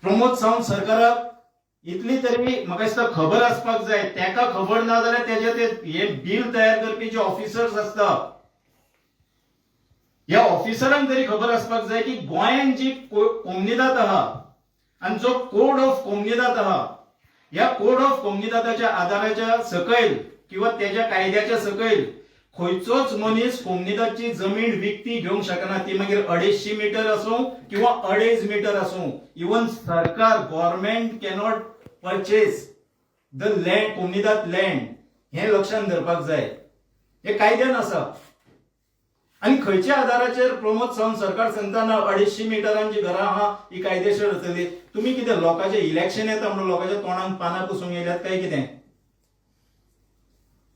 प्रमोद सावंत सरकाराक इतली तरी म्हाका दिसता खबर आसपाक जाय. तेका खबर ना जाल्यार तेजे ते हे बील तयार करपी जे ऑफिसर्स आसता, ह्या ऑफिसरांक तरी खबर आसपाक जाय की गोंयांत जी कोमनिदाद आहा आनी जो कोड ऑफ कोमनिदाद आहा, ह्या कोड ऑफ कोमनिदादाच्या आदाराच्या सकयल किंवा तेज्या कायद्याच्या सकयल खंयचोच मनीस कोमनिदादची जमीन विकती घेवंक शकना. ती मागीर 250 मिटर आसूं किंवा 2.5 मिटर आसूं. इवन सरकार, government cannot purchase the land, comunidade land. हें लक्षात धरपाक जाय. हे कायद्यान आसा. आनी खंयच्या आधाराचेर प्रमोद सावंत सरकार सांगता ना, 250 मिटरांची घरां आहा ही कायदेशीर आसतली? तुमी कितें लोकांचें इलेक्शन येता म्हणून लोकांच्या तोंडाक पानां पुसूंक येयल्यात काय कितें?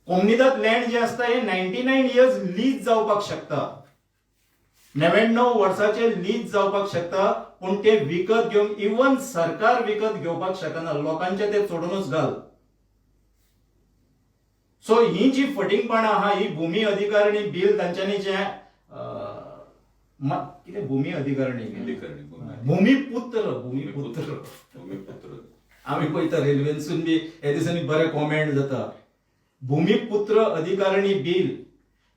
कोमनिदाद लँड जे आसता हे 99 इयर्स लीज जावपाक शकता, 99 वर्साचे लीज जावपाक शकता, पूण ते विकत घेवंक इवन सरकार विकत घेवपाक शकना. लोकांचे ते सोडूनच घाल. सो ही जी फटींगपणां आहा, ही भूमी अधिकारणी बील तांच्यांनी जे कितें भूमी अधिकारणी? अधिकारणी, भूमी. भूमिपुत्र, भूमिपुत्र. भूमिपुत्र. आमी पळयता, रेल्वेनसून बी हे दिसांनी बरे कॉमेंट जाता. भूमिपुत्र अधिकारणी बील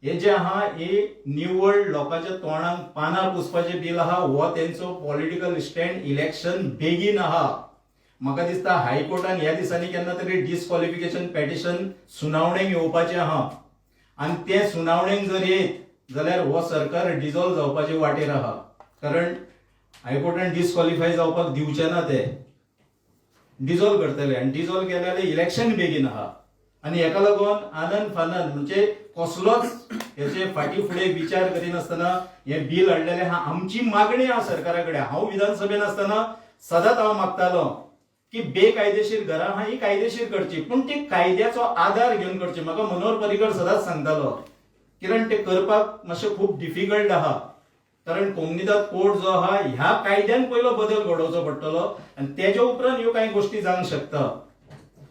हे जे आहा, हे निवळ लोकांच्या तोंडाक पानां पुसपाचें बील आहा. हो तेंचो पॉलिटिकल स्टँड, इलेक्शन बेगीन आहा. म्हाका दिसता हायकोर्टान ह्या दिसांनी केन्ना तरी डिस्क्वॉलिफिकेशन पेटिशन सुनावणेक येवपाचें आहा आनी तें सुनावणेक जर येत जाल्यार हो सरकार डिजॉल्व जावपाचे वाटेर आहा, कारण हायकोर्टान डिस्क्वॉलिफाय जावपाक दिवचे ना. ते डिजॉल्व करतले आनी डिजॉल्व केले जाल्यार इलेक्शन बेगीन आहा. आनी हेका लागून आनन फानन, म्हणजे कसलोच हेचे फाटी फुडें विचार करिनासतना हें बील हाडलेलें आहा. आमची मागणी आहा सरकारा कडेन. हांव विधानसभेन आसतना सदांच हांव मागतालो की बेकायदेशीर घरां आहा ही कायदेशीर करची, पूण ती कायद्याचो आदार घेवन करची. म्हाका मनोहर पर्रीकर सदांच सांगतालो, किरण, ते करपाक मातशें खूब डिफिकल्ट आहा, कारण कोमनिदाद कोड जो आहा ह्या कायद्यान पयलो बदल घडोवचो पडटलो आनी तेच्या उपरांत ह्यो कांय गोश्टी जावंक शकता.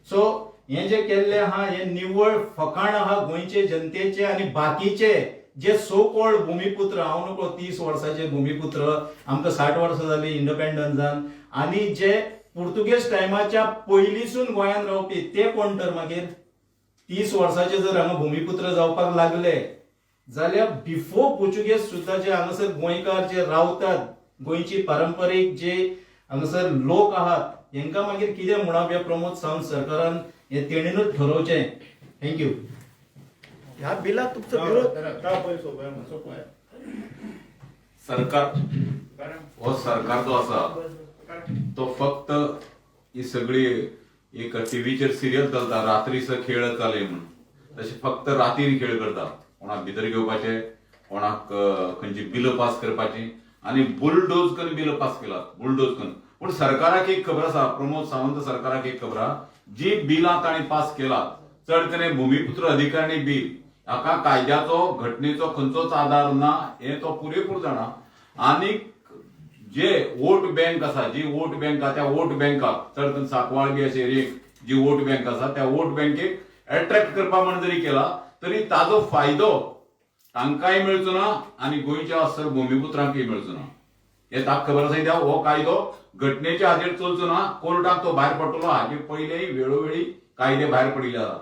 सो हें जें केल्लें आहा हें निव्वळ फकाण आहा गोंयचे जनतेचे. आनी बाकीचे जे सो कॉल्ड भूमिपुत्र, हांव नको, 30 वर्साचे भूमिपुत्र, आमकां 60 वर्सां जाली इंडिपेंडन्सान, आनी जे पुर्तुगेज टायमाच्या पयलींसून गोंयांत रावपी ते कोण तर? मागीर 30 वर्साचे जर हांगा भूमिपुत्र जावपाक लागले जाल्यार बिफोर पुर्तुगेज सुद्दां जे हांगासर गोंयकार जे रावतात, गोंयची पारंपरीक जे हांगासर लोक आहात, हेंकां मागीर कितें म्हणप? हे प्रमोद सावंत सरकारान हे तेणीनूच ठरोवचें. Thank you. ह्या बिलाक तुमचो विरोध? सरकार, हो सरकार जो आसा तो फक्त ही सगळी एक टीव्हीचेर सिरियल चलता, रात्रीचो खेळ चालय म्हणून, तशें फक्त रातीन खेळ करता. कोणाक भितर घेवपाचे, कोणाक खंयची बिलां पास करपाची आनी बुलडोज करून बिलां पास केला, बुलडोज करून. पूण सरकाराक एक खबर आसा, प्रमोद सावंत सरकाराक एक खबर आहा, जी बिलां तांणी पास केला, चड करून भूमिपुत्र अधिकारणी बील, हाका कायद्याचो, घटनेचो खंयचोच आदार ना हें तो पुरेपूर जाणा. आनी जे वोट बँक आसा, जी वोट बँक आसा, त्या वोट बँकाक, चड करून सांकवाळ बी अशे एरियेक जी वोट बँक आसा, त्या वोट बँकेक एट्रॅक्ट करपा म्हण जरी केला तरी ताजो फायदो तांकांय मेळचो ना आनी गोंयच्या आसर भूमिपुत्रांकय मेळचो ना, हे ताका खबर आसा. कित्याक हो कायदो घटनेच्या हाजेर चलचो ना, कोर्टाक तो भायर पडटलो. हाजे पयलेय वेळोवेळी कायदे भायर पडिल्ले आसात.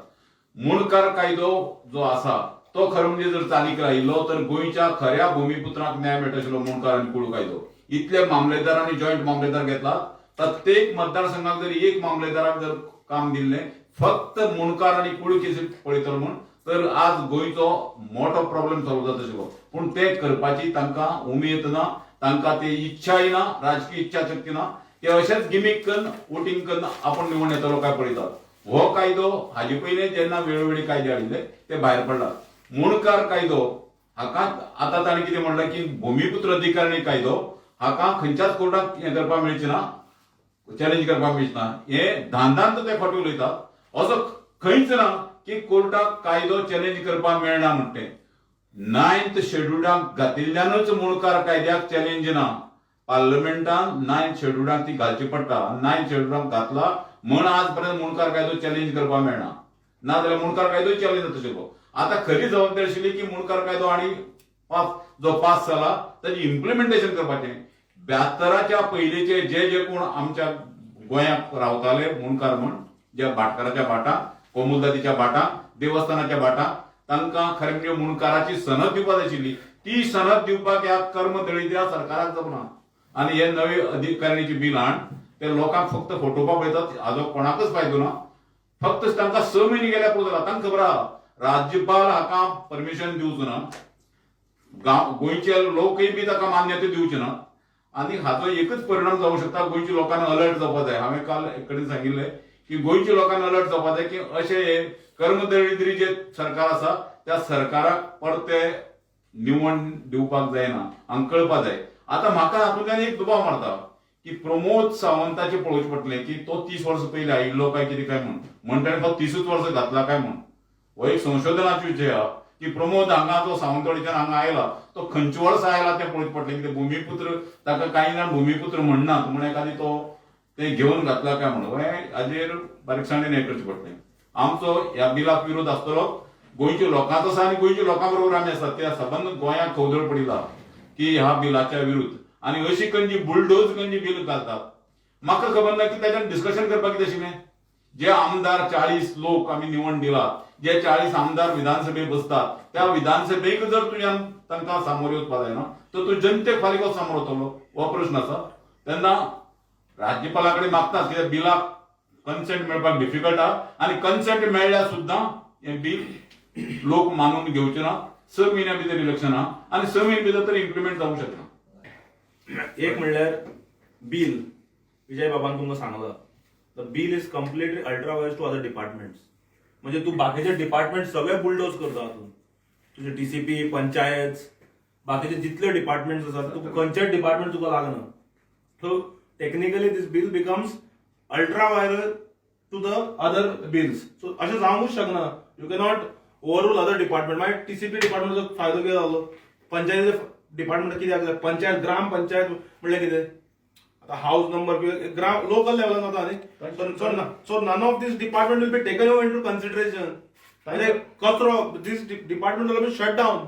मुणकार कायदो जो आसा तो खरो म्हणजे जर चालीक लायिल्लो तर गोंयच्या खऱ्या भूमिपुत्रांक न्याय मेळटा आशिल्लो. मुणकार आनी कुळू कायदो, इतले मामलेदार आनी जॉयंट मामलेदार घेतला, प्रत्येक मतदारसंघाक जर एक मामलेदाराक जर काम दिल्लें, फक्त मुणकार आनी कुळू केसी पळयतलो म्हूण, तर आज गोंयचो मोठो प्रॉब्लेम सॉल्व जाता आशिल्लो. पूण ते करपाची तांकां उमेद ना, तांकां ती इच्छाय ना, राजकीय इच्छा शक्ती ना. ते अशेंच गिमीक करून, वोटींग करून आपण निवडून येतलो काय पळयतात. हो कायदो हाजे पयलीं जेन्ना वेळोवेळी कायदे हाडिल्ले ते भायर पडला. मुणकार कायदो हाका आतां ताणें कितें म्हणलां की भूमिपुत्र अधिकारणी कायदो हाका खंयच्याच कोर्टाक हें करपाक मेळचें ना, चॅलेंज करपाक मेळचें ना. हे धांदांत ते फाटी उलयतात. असो खंयच ना की कोर्टाक कायदो चॅलेंज करपाक मेळना म्हणटे. नायन्थ शेड्युलाक घातिल्ल्यानूच मुणकार कायद्याक चॅलेंज ना. पार्लमेंटान नायन्थ शेड्युलाक ती घालची पडटा. नायन्थ शेड्युलाक घातला म्हण आज पर्यंत मुणकार कायदो चॅलेंज करपाक मेळना, ना जाल्यार मुणकार कायदो चॅलेंज जाता आशिल्लो. आतां खरी जबाबदारी आशिल्ली की मुणकार कायदो आनी पास जो पास जाला ताची इम्प्लिमेंटेशन करपाचें. ब्यात्तराच्या पयलींचे जे जे कोण आमच्या गोंयांत रावताले मुंडकार म्हण, ज्या भाटकाराच्या भाटां, कोमुलदादीच्या भाटां, देवस्थानाच्या भाटां, तांकां खरें म्हणजे मुंडकाराची सनद दिवपाक जाय आशिल्ली. ती सनद दिवपाक ह्या कर्म दळिद्र्या सरकाराक जमना. आनी हे नवे अधिकारिणीची बील हाण ते लोकांक फक्त फटोवपाक पळयतात. हाजो कोणाकच फायदो ना. फक्त तांकां 6 म्हयने गेल्यार पुरो जाला. तांकां खबर आहा राज्यपाल हाका परमिशन दिवचो ना, गांव गोंयचे लोकय बी ताका मान्यता दिवचे ना. आनी हाचो एकच परिणाम जावंक शकता, गोंयच्या लोकांनी अलर्ट जावपाक जाय. हांवें काल एक कडेन सांगिल्लें की गोंयच्या लोकांनी अलर्ट जावपाक जाय की अशें हे कर्मदळिद्री जे सरकार आसा त्या सरकाराक परते निवण दिवपाक जायना. हांकां कळपाक जाय. आतां म्हाका हातूंतल्यान एक दुबाव मारता की प्रमोद सावंताचें पळोवचें पडटलें की तो 30 वर्सां पयलीं आयिल्लो काय कितें काय म्हूण, म्हण ताणें फक्त 30 वर्सां घातला काय म्हूण. हो एक संशोधनाचो विशय आहा की प्रमोद हांगा जो सावंतवाडीच्यान हांगा आयला तो खंयच्या वर्सा आयला तें पळोवचें पडटलें. कित्याक भुमीपुत्र ताका कांय जाण भुमीपुत्र म्हणनात म्हूण एखादी तो ते घेवन घातला काय म्हणून हें हाजेर बारीकसाणेन हें करचें पडटलें. आमचो ह्या बिलाक विरोध आसतलो. गोंयच्या लोकांचो आसा आनी गोंयच्या लोकां बरोबर आमी आसात. त्या सबंद गोंयांक खवदळ पडिल्ला की ह्या बिलाच्या विरुद्ध. आनी अशी खंयची बुलडोज खंयची बिल घालतात म्हाका खबर ना की ताच्यान डिस्कशन करपाक कितें आशिल्लें. जे आमदार 40 लोक आमी निवड दिला, जे 40 आमदार विधानसभेत बसतात, त्या विधानसभेक जर तुज्यान तांकां सामोर वचपाक जायना तर तूं जनतेक फाल्यां कसो सामोर वतलो हो प्रश्न आसा. तेन्ना राज्यपाला कडेन मागतात कित्याक बिलाक कन्सेंट मेळपाक डिफिकल्ट आहा आनी कन्सेंट मेळ्ळ्यार सुद्दां हें बील लोक मानून घेवचे ना. 6 म्हयन्या भितर इलेक्शन आहा आनी 6 म्हयन्या भितर तर इम्प्लिमेंट जावंक शकना. एक म्हणल्यार बील विजय बाबान तुमकां सांगला, the bill is completely ultra vires to other departments. म्हणजे तूं बाकीचे डिपार्टमेंट सगळे बुलडोज करता हातूंत. तुजे डीसीपी, पंचायत, बाकीचे जितले डिपार्टमेंट्स आसात, तुका खंयचेच डिपार्टमेंट तुका लागना. So technically this bill becomes ultra vires to the other bills. So अशें जावंकूच शकना. You cannot overrule other department. मागीर टीसीपी डिपार्टमेंटाचो फायदो कितें जालो? पंचायतीचो डिपार्टमेंट कित्याक जाय? पंचायत, ग्राम पंचायत म्हणल्यार कितें? आतां हावस नंबर ग्राम लोकल लेवलान जाता न्ही. So none of this department will be taken over into consideration. म्हणजे कचरो, this department will be shut down.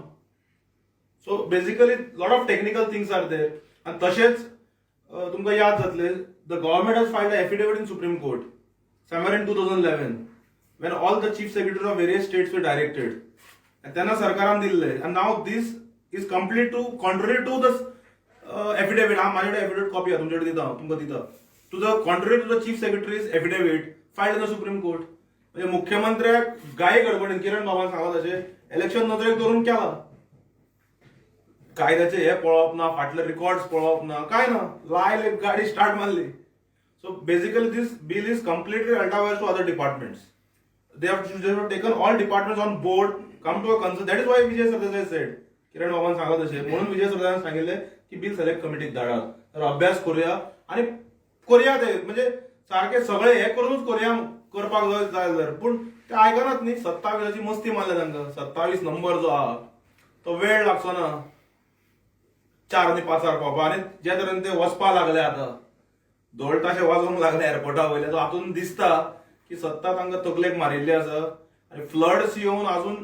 So basically lot of technical things are there. आनी तशेंच तुमकां याद जातलें, the government has filed affidavit in Supreme Court somewhere in 2011 when all the chief secretary of various states were directed. तेन्ना सरकारान दिल्ले आनी now this is complete to contrary to the affidavit. हा, माझ्याकडे एफिडेविट कॉपी आहे, तुमच्याकडे दिता हांव, तुमकां दिता. To the contrary to the chief secretary's affidavit filed in the Supreme Court. म्हणजे मुख्यमंत्र्याक गाय गडबडीन किरण बाबान सांगला तशें इलेक्शन नदरेक धरून केला. कायद्याचे हे पळोवप ना, फाटले रिकॉर्ड्स पळोवप ना, काय ना, लायले गाडी स्टार्ट मारली. So basically this bill is completely ultra vires to other departments. They have taken all departments on board, come to a concern. That is why Vijay Sardesai said, किरण बाबान सांगला तशें म्हणून विजय सरदेसायान सांगिल्लें की बिल सिलेक्ट कमिटीक धाडात, तर अभ्यास करुया आनी करुया. ते म्हणजे सारखे सगळे हे करूनच करुया, करपाक जाय जाल्यार. पूण ते आयकनात न्ही. 27ची मस्ती मारल्या तांकां. 27 नंबर जो आहा तो वेळ लागचो ना 4 आनी 5 पावपा. आनी जे तरेन ते वचपा लागले आतां, धोल ताशे वाजोवंक लागले एअरपोर्टा वयले, तो हातून दिसता की सत्ता तांकां तकलेक मारिल्ली आसा. आनी फ्लड्स येवन अजून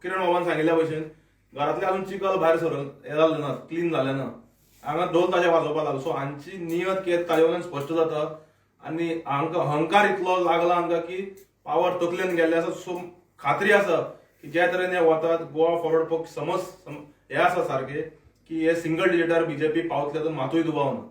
किरण बाबान सांगिल्ल्या भशेन घरांतले अजून चिखल भायर सरून हे जालें ना, क्लीन जालें ना, हांगा धोल ताशे वाजोवपाक लागलो. सो हांची नियत कितें ताजे वयल्यान स्पश्ट जाता. आनी हांकां अहंकार इतलो लागला हांकां की पावर तकलेन गेल्ले आसा. सो खात्री आसा की ज्या तरेन हे वतात, गोवा फॉरवर्ड पक्ष समज हे आसा सारके की हे सिंगल डिजिटार बीजेपी पावतले तर मातूय दुबाव ना.